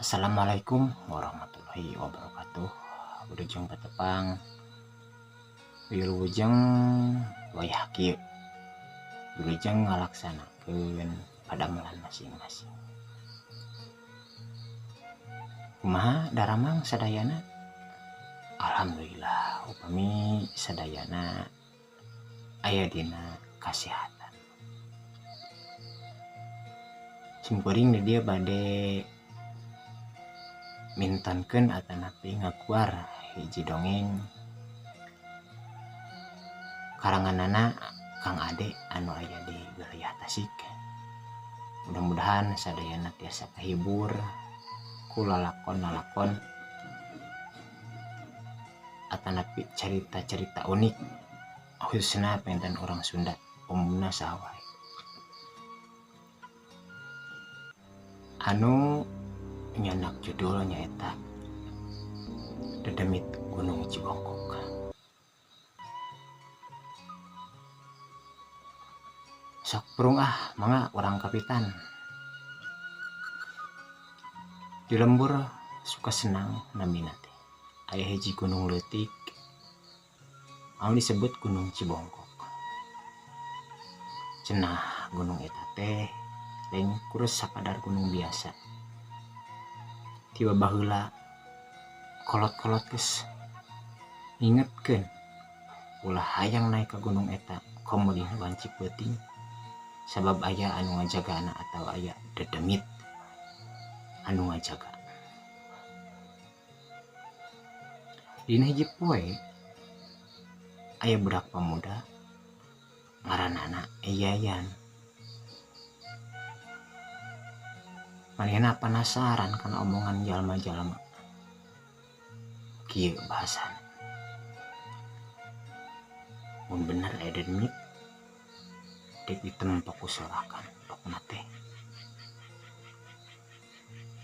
Assalamualaikum warahmatullahi wabarakatuh. Wilujeng patepang, wilujeng wayah kieu, wilujeng ngalaksanakeun padamelan masing-masing. Kumaha daramang sadayana? Alhamdulillah upami sadayana aya dina kasehatan. Simkuring di dieu bade mintonkeun atanapi ngaguar hiji dongeng karanganana Kang Ade anu aya di wilayah Tasik. Mudah-mudahan sadayana tiasa kahibur ku lalakon-lalakon atanapi carita-carita unik khususna panginten urang Sunda umumna saha wae. Anu nyanak judul nyaeta Dedemit Gunung Cibongkok. Sok purung ah mangga urang kapitan. Di lembur Sukasenang namina teh aya hiji gunung leutik anu disebut Gunung Cibongkok. Cenah gunung eta teh lain kurus sakadar gunung biasa. Tiba baheula kolot-kolot geus ngingetkeun ulah hayang naik ka gunung eta komo dina wanci peuting sabab aya anu ngajagana atawa aya dedemit anu ngajaga. Dina hiji poe aya budak pamuda ngaranana Yayan. Manehna penasaran kana omongan jalma-jalma. Kieu bahasana. Mun bener aya dedemit dek ditempo ku sorakan pokna teh.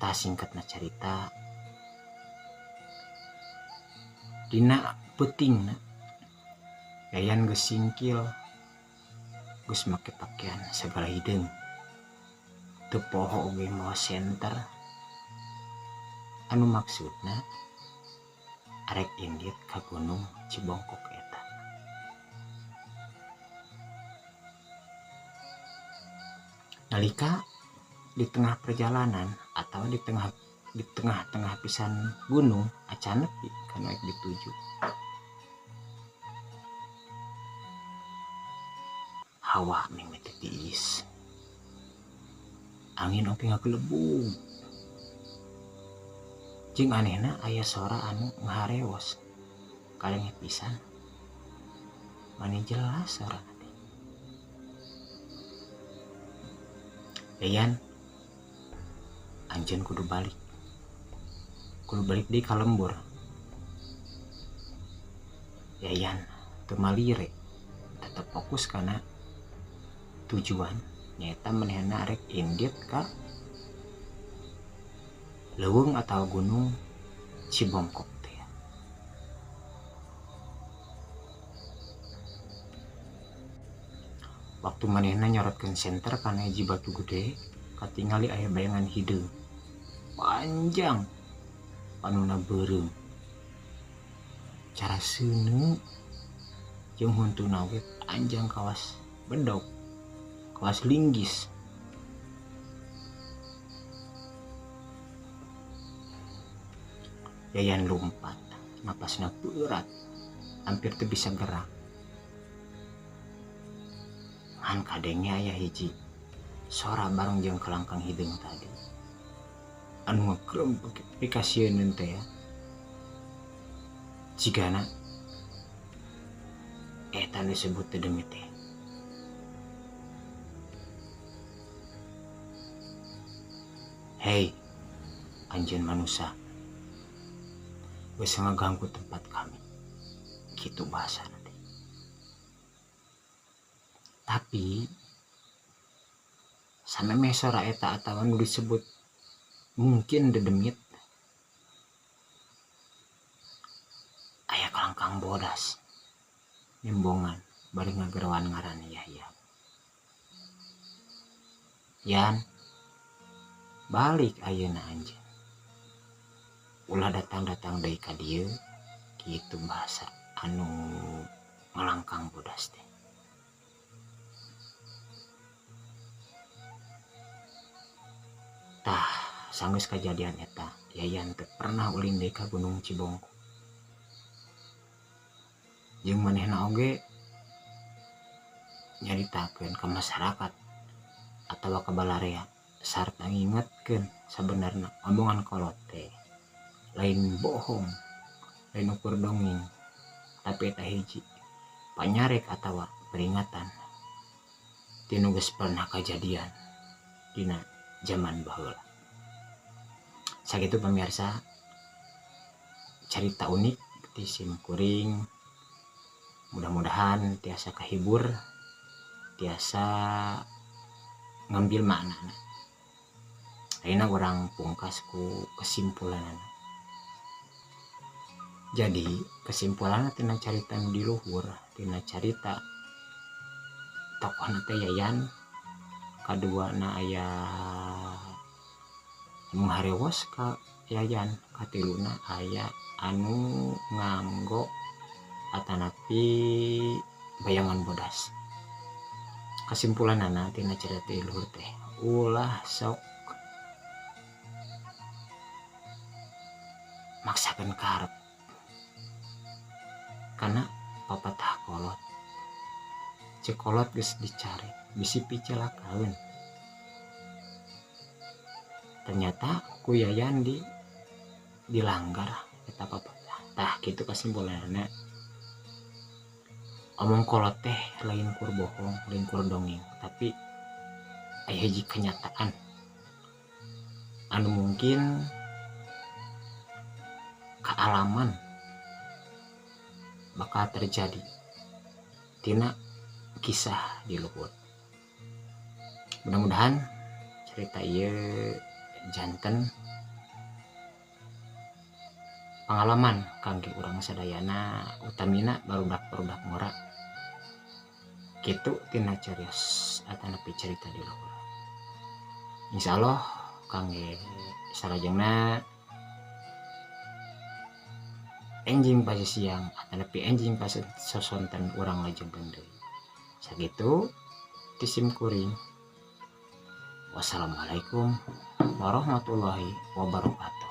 Tah singkatna carita dina peutingna Yayan geus singkil geus make pakaian sagala hideung. Teu poho oge mawa senter anu maksudna arek indit ka Gunung Cibongkok eta. Nalika di tengah perjalanan atau di tengah-tengah pisan gunung acan nepi ka nu arek dituju. Hawa mimiti tiis. Angin oge ngagelebug. Jeung anehna aya sora anu ngaharewos. Kalengeh pisan. Mani jelas sorana teh. Yayan, anjeun kudu balik. Kudu balik deui ka lembur. Yayan teu malire, tetep fokus kana tujuan nyaeta manehna arek indit ka leuweung atawa gunung Cibongkok teh. Waktu manehna nyorotkeun senter kana hiji batu gede, katingali aya bayangan hideung panjang panuna beureum. Cara seuneu jeung huntuna oge panjang kawas bedog, kawas linggis. Yayan lumpat, napasna berat, hampir teu bisa gerak. Ngan kadenge aya hiji sora bareng jeung kelangkang hideung tadi. Anu ngekrem pikasieun teh ya. Jigana eta nu disebut dedemit teh. Hei, anjeun manusia, geus ngaganggu tempat kami. Kitu bahasana teh. Tapi samemeh sora eta atawa nu disebut mungkin dedemit, aya kalangkang bodas nembongan bari ngageroan ngaran Yahya. Yan, balik ayeuna anjeun. Ulah datang-datang deui ka dieu, kitu bahasa anu ngalangkang bodas teh. Tah, sanggeus kajadian eta, Yayan teu pernah ulin deui ka Gunung Cibongko. Jeung manehna oge nyaritakeun ka masyarakat atawa ka balarea sarta ngingetkeun sabenerna omongan kolot teh lain bohong, lain ukur dongeng, tapi eta hiji panyarek atawa peringatan tinu geus pernah kajadian dina zaman baheula. Sakitu pamirsa carita unik ti sim kuring, mudah-mudahan tiasa kahibur, tiasa ngambil maknana. Ayeuna urang pungkas ku kesimpulanana. Jadi kesimpulanna tina carita nu di luhur, tina carita tokohna teh Yayan, kaduana aya anu harewos ka Yayan, katiluna aya anu nganggo atanapi bayangan bodas. Kesimpulanana tina carita di luhur teh ulah sok maksakeun karep, karena papatah kolot cek kolot geus dicari bisi picilakaeun. Ternyata ku Yayan dilanggar eta papatah. Tah kitu kesimpulanana, omong kolot teh lain kur bohong, lain kur dongeng, tapi aya hiji kenyataan anu mungkin kealaman bakal terjadi tina kisah di luhur. Mudah-mudahan cerita ieu janten pengalaman kangge urang sadayana, utamina barudak-barudak ngora. Kitu tina carios atanapi cerita di luhur. Insyaallah kangge salajengna enjing pasti siang atanapi enjing pas sosonten urang lajengkeun deui. Sakitu ti sim kuring. Wassalamualaikum warahmatullahi wabarakatuh.